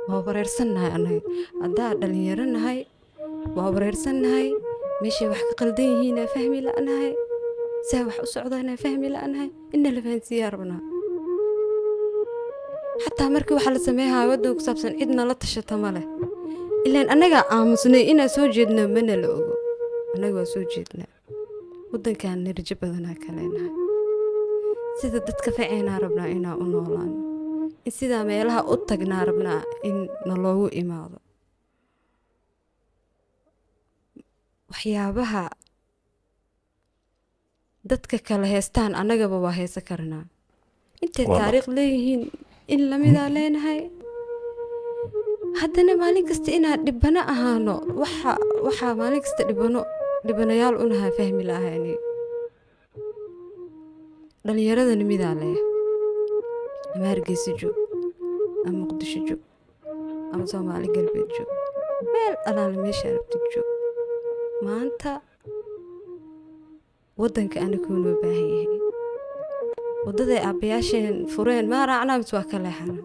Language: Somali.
Waa wareersannahay annaga haddaa dhalinyaro nahay, waa wareersannahay. Meeshay wax ka qaldan yihiinaa fahmi la'nahay, saa wax u socdaanaa fahmi la'nahay. Inna la fahansiiyaa rabnaa. Xataa markii waxaa la sameeyaa waddan ku saabsan, cidna la tashata ma leh. Ilaan annagaa aamusnay, inaan soo jeedno mana la ogo. Annaga waa soo jeednaa, waddankaan narajo badanaa ka leenahay. Sida dadka faceynaa rabnaa inaan u noolaano, in sidaa meelaha u tagnaa rabnaa in naloogu imaado. Waxyaabaha dadka kale heestaan annagaba waa heesa karnaa. Intay taariikh leeyihiin in lamidaa leenahay, haddana maalin kasta inaan dhibano ahaano, waxa waxaa maalin kasta dhibano dhibanayaal unahaa fahmi lahayni. Dhalinyaradana midaa leh, ama Hargeysa joog, ama Muqdisho joog, ama Soomaali Galbeed joog, meel alaala meesha rabtid joog, maanta waddanka anakuu noo baahan yahay. Waddaday aabbayaasheen fureen maa raacnaa mise waa ka leexana?